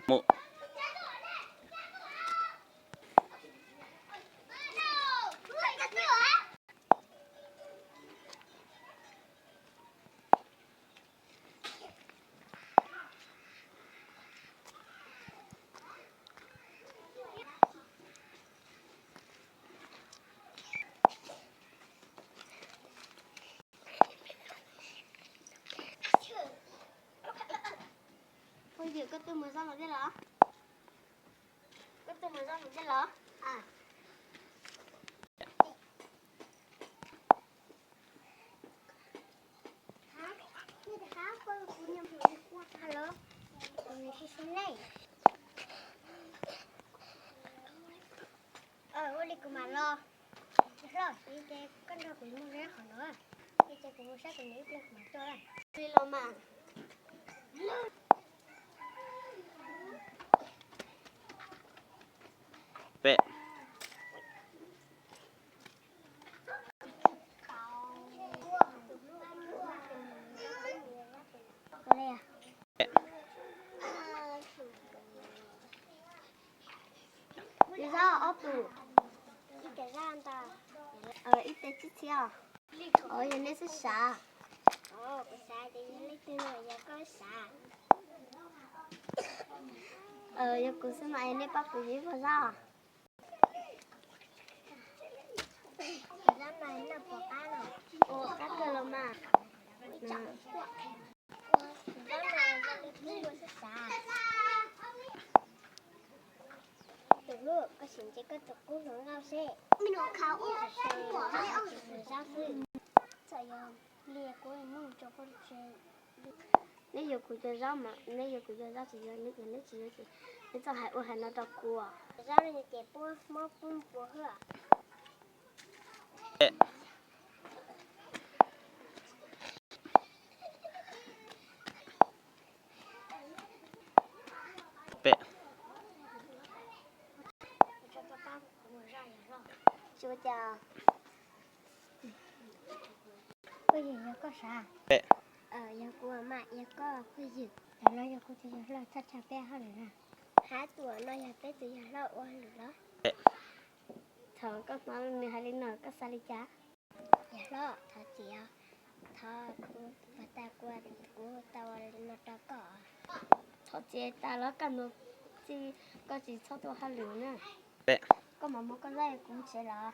Mus. Phooj ywg, koj twb mus zov lus dej los? Koj twb mus zov lus dej los? Ua li kuv mam los. Hlob, ces koj nrog kuv mus zov qhov no, ces kuv mus saib kuv niam ib pliag kuv mam tuaj. Li los mas. Peb. Yog zaj ob tug, ib teg tsib txhiab. Yog nej xwb sav. Kuv xav tias yog leej twg no yog koj xav. Yog kuv xwb mas nej pab kuv yuav ib puas zaj. Zaj no noj puas qab no? Ua qab kawg los mas. Zaj no yog leej twg xwb sav. Tus hlub, koj sim ntsia koj tus qub hluas nkauj seb. Zaj xwb. Txawm yog li kuv muab rau koj tsev. Neb yuav kuv cov zaub mas, neb yuav kuv cov zaub tsis yog, neb tsis yuav ces neb txhob hais ua hais no rau kuv. Zaub no ces puab mob puab puas hwj. Peb. Tsis ua cas. Phooj ywg, yog koj sav? Peb. Yog kuv mas, yog koj phooj ywg. Tam no yog kuv tus yawg hlob tshaj tshaj peb hauj lwm na. Hab tus no yog peb tus yawg hlob ua hauj lwm los? Thaum koj hnov nws hais li no koj xav li cas? Yawg hlob, thov txim os. Thov kuv, puag ta kuv, kuv tau ua li no rau koj. Thov txim tas los koj mus txij, koj tsis txhob tuaj hauj lwm na. Koj mam mus koj zaj, kuv mus tsev lawm.